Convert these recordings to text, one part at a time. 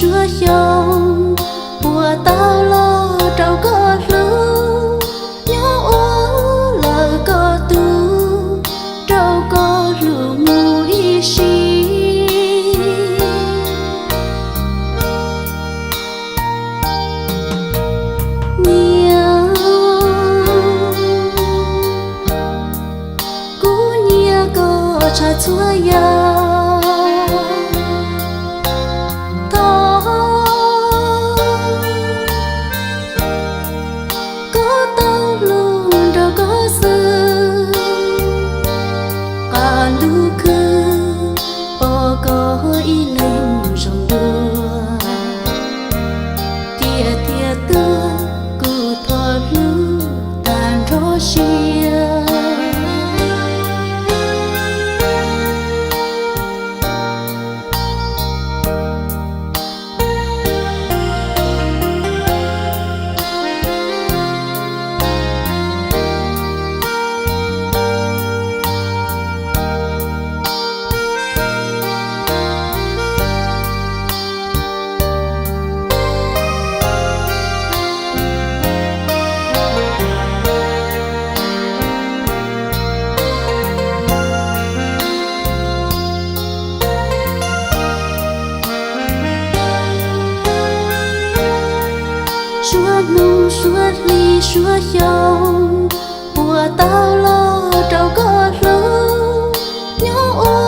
Suav xyoo puas tau los rau koj hlub, nyob ua lawm koj tus, rau koj hlub mus ib sim. Nyias, kuv nyiam koj tshaj txhua yam. Thov koj tau hlub nrog koj xwb, qab ntuj khwb pom koj ib leeg zoo dua. Tiag tiag tuaj kuv thov hlub tag nrho siab. Suav hnub suav hli suav xyoo puas tau los rau koj hlub, nyob ua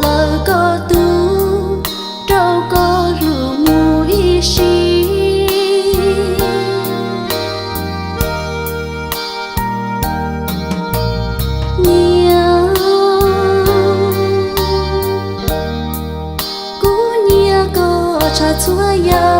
lawm koj tus, rau koj hlub mus ib sim. Nyias, kuv nyiam koj tshaj txhua yam.